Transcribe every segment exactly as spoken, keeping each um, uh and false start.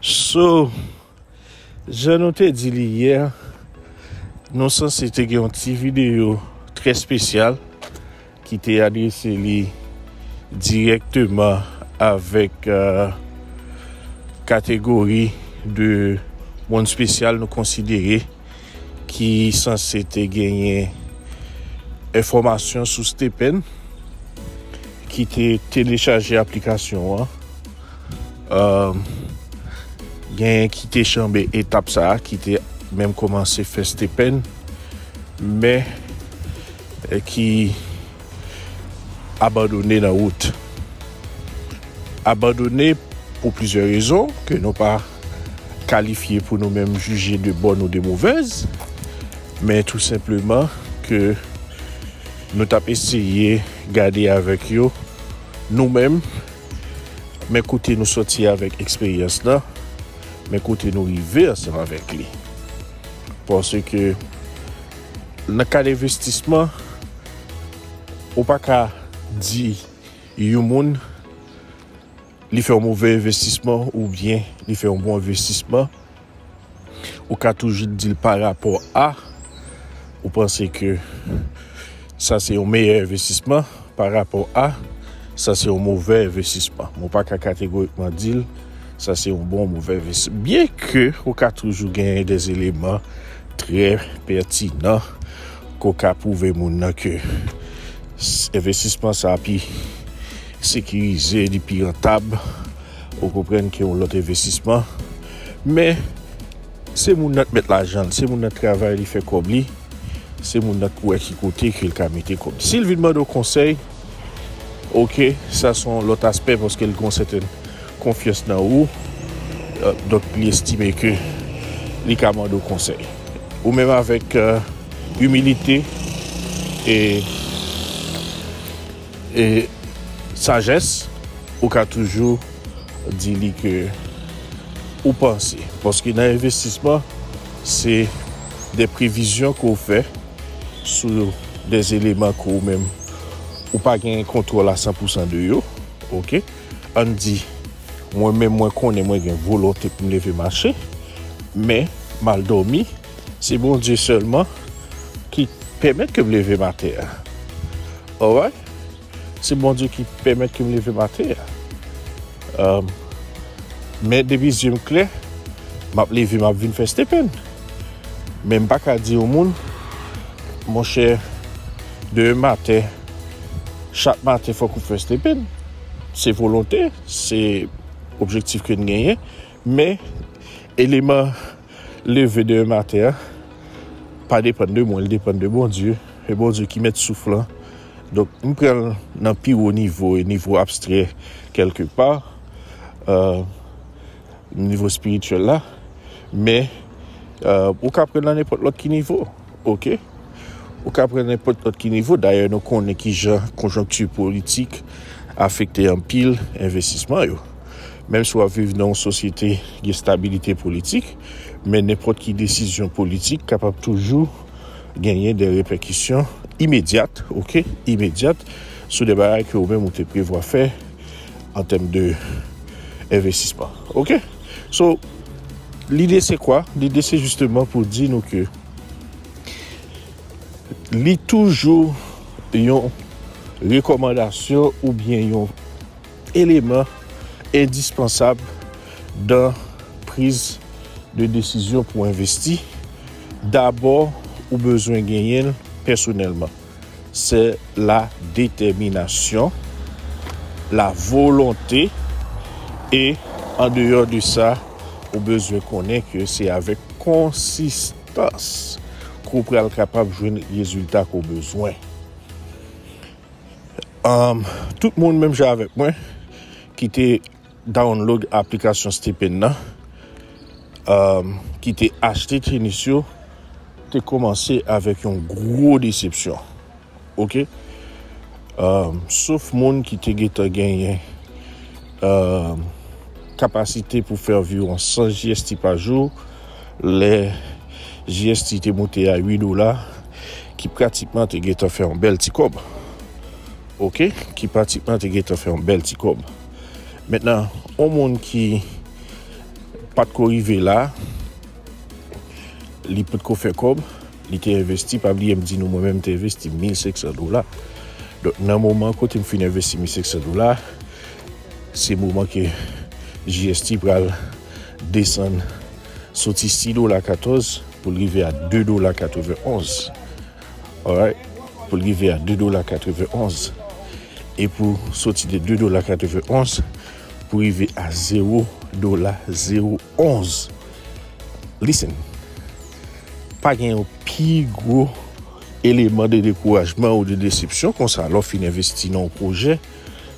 So, jan nou te di li yè, nou sanse te gen yon ti videyo trè espesyal ki te adrese li dirèkteman avèk, euh, kategori de moun espesyal nou konsidere ki sanse te genyen enfòmasyon sou Stephen, ki te telechaje aplikasyon an. Euh, genyen ki te chanbe etap sa a, ki te menm kòmanse fè Stephen, men, eh, ki abandone nan wout. Abandone pou plizyè rezon ke nou pa kalifye pou nou menm jije de bòn ou de movèz, men tou senpleman ke nou t ap eseye gade avèk yo nou menm, men kote nou sòti avèk eksperyans lan, men kote nou rive ansanm avèk li. Paske nan kad envestisman, ou pa ka di yon moun li fè yon move envestisman oubyen li fè yon bon envestisman. Ou ka toujou di l pa rapò a, ou panse ke sa se yon meyè envestisman, pa rapò a, sa se yon move envestisman. Men w pa ka kategorikman di l sa se yon bon move envestisman. Byenke ou ka toujou genyen de eleman trè pètinan ke w ka pwouve moun nan ke s-, envestisman sa a pi sekirize, li pi rantab, ou konprann, ke yon lòt envestisman. Men, se moun nan k mèt lajan l, se moun nan k travay, li fè kòb li, se moun nan k wè ki kote ke l ka mete kòb li. Si l vin mande w konsèy, oke, sa se yon lòt aspè, paske l gen yon sètèn konfyans nan ou, euh, donk li estime ke li ka mande w konsèy. Ou menm avèk, euh, imilite e, e sajès, ou ka toujou di li ke ou panse. Paske nan envestisman, se de previzyon ke w fè sou de eleman ke ou menm ou pa gen kontwòl a san pousan de yo, oke? Ann di, mwen menm, mwen konnen mwen gen volonte pou m leve mache, men m al dòmi, se Bondye sèlman ki pèmèt ke m leve m atè a. Alright? Se Bondye ki pèmèt ke m leve m atè a. Um, men depi zye m klè, m ap leve, m ap vin fè Stephen. Men m pa ka di yon moun, monchè, demen maten, chak maten fòk ou fè Stephen. Se volonte, se objektif ke n genyen. Men, eleman leve demen maten an pa depann de mwen, li depann de Bondye. E Bondye ki mèt souf lan. Donk, m pran l nan pi wo nivo, e nivo abstrè kèlkepa, euh, nivo espirityèl la. Men, euh, ou ka pran l nan nenpòt lòt ki nivo, oke? Ou ka pran nenpòt lòt ki nivo. Dayè, nou konnen kijan konjonkti politik afekte anpil envestisman yo. Menm si w ap viv nan yon sosyete gen stabilite politik, men nenpòt ki desizyon politik kapab toujou genyen de repèkisyon imedyat, oke? Imedyat, sou de bagay ke ou menm ou te prevwa fè an tèm de envestisman, oke? So, lide se kwa? Lide se jisteman pou di nou ke li toujou yon rekòmandasyon oubyen yon eleman endispansab dan priz de desizyon pou envesti. Dabò, ou bezwen genyen l pèsonèlman. Se la détermination, la volonte, e an deyò de sa, ou bezwen konnen ke se avèk konsistans ke w pral kapab jwenn rezilta ke w bezwen. Um, tout moun menm jan avèk mwen ki te download aplikasyon Stephen nan, um, ki te achte tenis yo, te kòmanse avèk yon gwo desepsyon. Oke? Um, sof moun ki te gentan genyen, um, kapasite pou fè anviwon san G S T pa jou, lè G S T te moute a uit dola, ki pratikman te gentan fè yon bèl ti kòb. Oke? Ki pratikman te gentan fè yon bèl ti kòb. Mentnan, yon moun ki pa t ko rive la, li pa t ko fè kòb, li te envesti, pa bliye m di nou, mwen menm m te envesti mil senk san dola. Donk, nan moman kote m fin envesti mil senk san dola, se moman ke J S T pral desann soti sis dola katòz pou l rive a de dola katrevenonz. Alright? Pou l rive a de dola katrevenonz. E pou soti de de dola katrevenonz pou rive a zewo dola zewo onz. Listen, pa gen yon pi gwo eleman de dekourajman ou de desepsyon konsa lè w fin envesti nan yon pwojè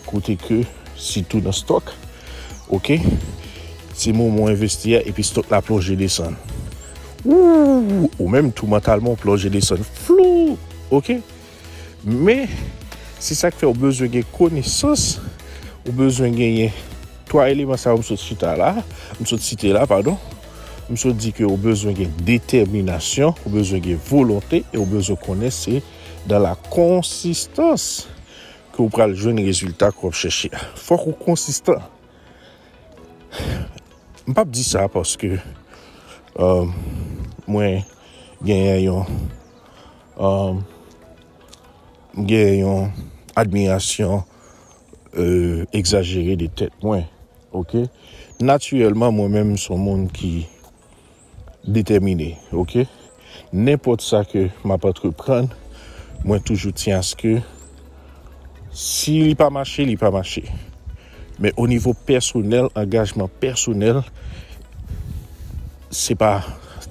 kote ke, sitou nan stòk, oke, se moman w envesti a epi stòk la plonje desann. Ou, ou menm tou mantalman w plonje desann flou, oke? Men, se sa k fè w bezwen gen konesans, ou bezwen genyen twa eleman sa yo m sot chita la, m sot site la, padon. M sot di ke w bezwen gen detèminasyon, ou bezwen gen volonte, e w bezwen konnen se dans la consistance ke w pral jwenn rezilta ke w ap chèche a. Fòk ou konsistan. M p ap di sa paske, euh, mwen genyen yon, euh, m genyen yon admirasyon, euh, egzajere de tèt mwen, oke? Natirèlman, mwen menm, m se yon moun ki detèmine, oke? Nenpòt sa ke m ap antreprann, mwen toujou tyen aske si li pa mache, li pa mache. Men o nivo pèsonèl, angajman pèsonèl, se pa,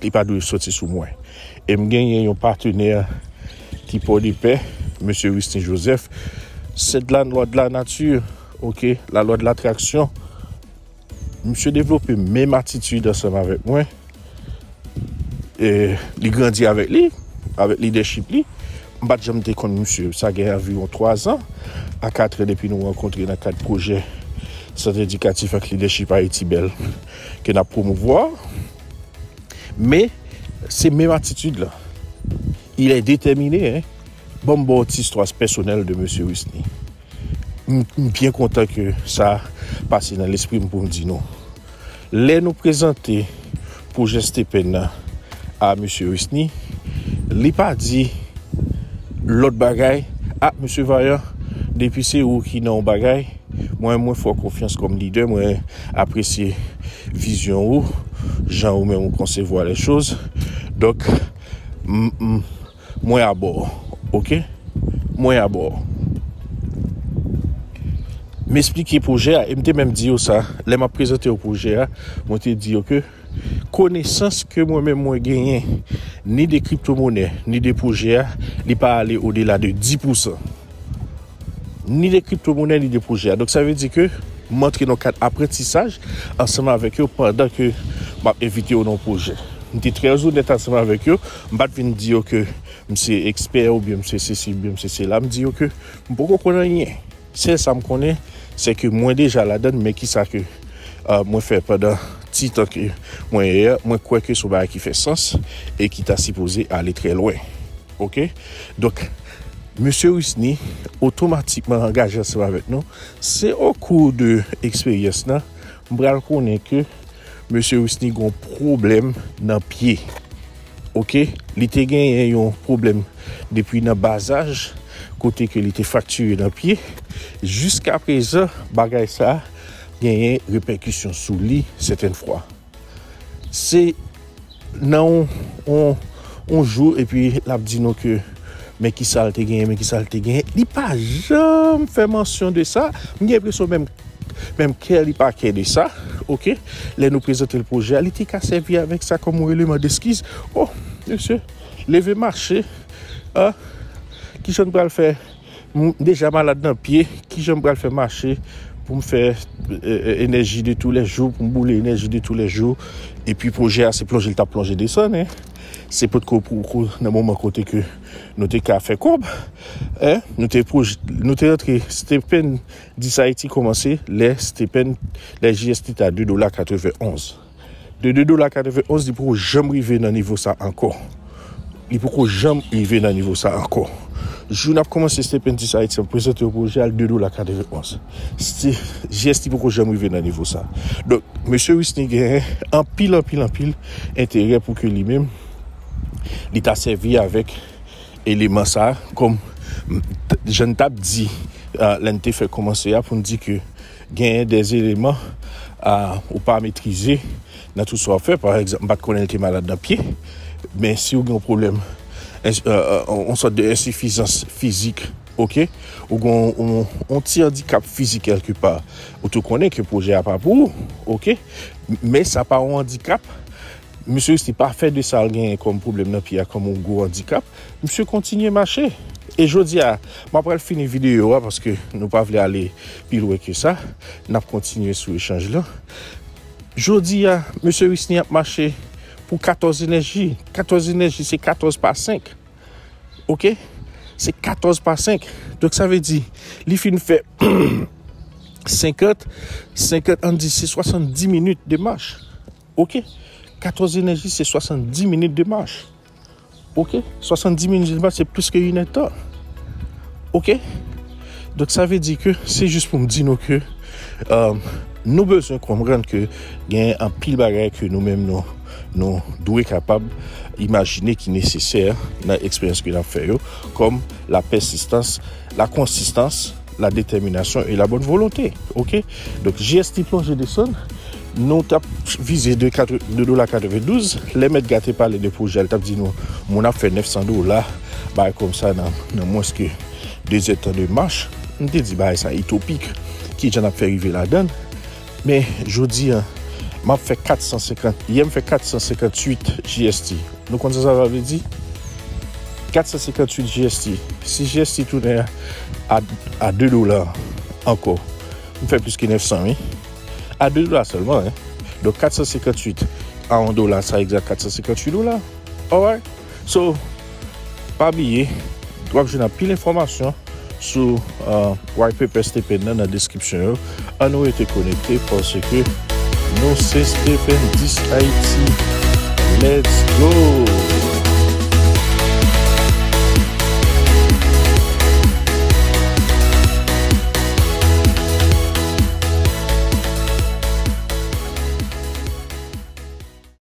li pa dwe soti sou mwen. E m genyen yon patenè ki Pòdepè, mesye Rusny Joseph, se de la loi de la nature, oke, la loi de l'attraction. Misye devlope menm atitid ansanm avèk mwen. E li grandi avèk li, avèk lidèchip li. M pa t janm te konn misye. Sa gen anviwon twa zan a katrè depi nou rankontre nan kad pwojè Sant Edikatif ak Lidèchip Ayiti Bèl ke n ap pwomouvwa. Men, se menm atitid la. Il est déterminé, hein. Ban m ba w ti istwa pèsonèl de mesye Rusny. M, m byen kontan ke sa pase nan lespri m pou m di nou. Lè nou prezante pwojè Stephen nan a mesye Rusny, li pa di lòt bagay. A, mesye Vayan, depi se ou ki nan yon bagay, mwen, mwen fè w konfyans kòm lidè, mwen apresye vizyon ou, jan ou menm ou konsevwa lè choz. Donk, m, m, mwen abò, oke? Mwen abò. M esplike pwojè a, e m te menm di yo sa, lè m ap prezante yo pwojè a, mwen te di yo ke konesans ke mwen menm mwen genyen, ni de kriptomonè, ni de pwojè a, li pa ale odela de dis pousan. Ni de kriptomonè, ni de pwojè a. Donk, sa vle di ke m antre nan kad aprantisaj ansanm avèk yo pandan ke m ap envite yo nan yon pwojè. M te trè onèt ansanm avèk yo. M pa t vin di yo ke m se ekspè oubyen m se sesi oubyen m se sela. M di yo ke m poko konn anyen. Sèl sa m konnen, se ke mwen deja ladann, men kisa ke, euh, mwen fè pandan ti tan ke mwen ye a, mwen kwè ke se yon bagay ki fè sans e ki ta sipoze ale trè lwen. Oke? Donk, mesye Rusny otomatikman angaje ansanm avèk nou. Se o kou de eksperyans lan, m pral konnen ke mesye Rusny gen yon pwoblèm nan pye. Oke? Li te genyen yon pwoblèm depi nan bazaj, kote ke li te fraktire nan pye. Jiskaprezan, bagay sa a genyen repèkisyon sou li sètèn fwa. Se nan yon, yon, yon jou, epi l ap di nou ke men kisa l te genyen, men kisa l te genyen. Li pa janm fè mansyon de sa. M gen enpresyon menm, menm kè li pa kè de sa. Oke? Lè nou prezante l pwojè a, li te ka sèvi avèk sa kòm yon eleman deskiz. O, mesye, leve mache. A, kijan n pral fè? M deja malad nan pye, kijan m pral fè mache pou m fè, e, e, énergie de tous les jours, pou m boule énergie de tous les jours? Epi pwojè a, se plonje l t ap plonje desann, en. Se potko pou, pou nan moman kote ke nou te ka fè kòb, en. Nou te pwoj-, nou te rantre, Stephen dis Haiti kòmanse lè Stephen, lè J S T te a de dola katrevenonz. De de dola katrevenonz, li poko janm rive nan nivo sa ankò. Li poko janm rive nan nivo sa ankò. Jou n ap kòmanse Stephen dis Ayiti, m prezante yo pwojè a de dola katrevenn onz. Sti-, G S T poko janm rive nan nivo sa. Donk, mesye Wisny genyen anpil, anpil, anpil enterè pou ke li menm, li ta sèvi avèk eleman sa, kòm m t-, jan n t ap di, ah, lè n te fè kòmanse a, pou n di ke genyen de eleman, ah, ou pa metrize nan tout sa w ap fè. Pa egzanp, m pa t konnen l te malad nan pye, men si w gen yon pwoblèm, ins-, euh, euh, yon sòt de ensifizans fizik, oke? Ou gen yon, yon, yon ti andikap fizik kèlkepa, ou tou konnen ke pwojè a pa pou ou, oke? Men sa pa yon andikap. Mesye Wisny pa fè de sa l genyen kòm pwoblèm nan pye a kòm yon gwo andikap. Misye kontinye mache. E jodi a, m ap pral fini videyo a paske nou pa vle ale pi lwen ke sa. N ap kontinye sou echanj lan. Jodi a, mesye Wisny ap mache pou katòz enèji. Katòz enèji, se katòz pa senk. Oke? Se katòz pa senk. Donk, sa vle di, li fin fè senkant, senkant, ann di, se swasanndis minit de mach. Oke? Katòz enèji, se swasanndis minit de mach. Oke? Swasanndis minit de mach, se plis ke inèdtan. Oke? Donk, sa vle di ke se jis pou m di nou ke, euh, nou bezwen konprann ke gen anpil bagay ke nou menm nou, nou dwe kapab imajine ki nesesè nan eksperyans ke n ap fè yo, kòm la pèsistans, la konsistans, la détermination et la bonne volonté. Oke? Donk, G S T plonje desann. Nou t ap vize de katr-, de dola katrevendouz. Lè Mèt Ga te pale de pwojè, l t ap di nou, moun ap fè nèf san dola, bagay kòmsa nan, nan mwens ke de zèdtan de mach. M te di, bagay sa itopik. Kijan n ap fè rive ladan l? Men, jodi a, m ap fè kat san senkant, yè m fè kat san senkant uit G S T. Nou konn sa sa vle di? Kat san senkant uit G S T. Si G S T tounen a, a, a de dola ankò, m fè plis ke nèf san, wi. A de dola sèlman, wi. Donk, kat san senkant uit a yon dola, sa egzak kat san senkant uit dola. Alright? So, pa bliye, w ap jwenn anpil enfòmasyon sou, uh, White Paper Stephen nan, nan deskripsyon yo. Ann nou rete konekte paske nou se Stephen dis Ayiti. Let's go!